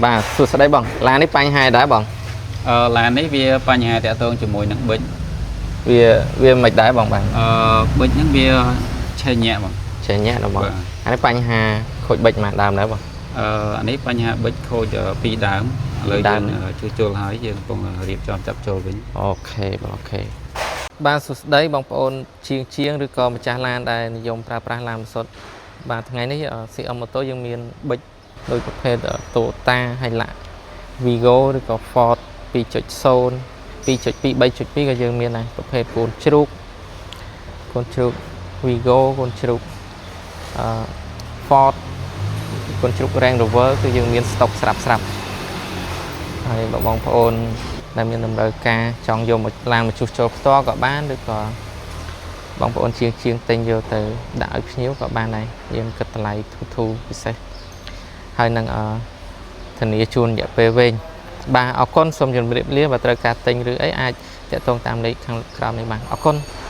បាទសួស្តីបងឡាននេះបញ្ហាដែរបង ឡាននេះវាបញ្ហាតាក់ទងជាមួយនឹងប៊ិច វាវាមិនដែរបងបាទ ប៊ិចហ្នឹងវាឆេះញាក់បង ចេះញាក់ដល់បង បាទ អានេះបញ្ហាខូចប៊ិចមួយដើមដែរបង អានេះបញ្ហាប៊ិចខូចពីរដើមឥឡូវ ដើម យើងជួសជុលហើយយើងកំពុងរៀបចំចាប់ចូលវិញ OK បង OK បាទសួស្តីបងប្អូនជាងជាងឬក៏ម្ចាស់ឡានដែលនិយមប្រើប្រាស់ឡានម៉ាសុតបាទថ្ងៃនេះCM Auto យើងមានប៊ិចដោយប្រភេទ Toyota Hilux Vigo ឬក៏ Ford 2.0 2.2 3.2ក៏យើងមានដែរប្រភេទកូនជ្រូកកូនជ្រូក Vigo កូនជ្រូកអឺ Ford កូនជ្រូក Range Rover គឺយើងមានស្តុកស្រាប់ស្រាប់ហើយបើបងប្អូនដែលមានតម្រូវការចង់យកមកឡានមកជួសជុលផ្ទាល់ក៏បានឬក៏បងប្អូនជាងជាងទិញយកទៅដាក់ឲ្យភ្ញៀវក៏បានដែរយើងគិតតម្លៃធូរធូរពិសេសហើយនឹងធានាជូនរយៈពេលវែងបាទអរគុណសូមជម្រាបលាបើត្រូវការទិញឬអីអាចតាក់ទងតាមលេខខាងក្រោមនេះបានអរគុណ។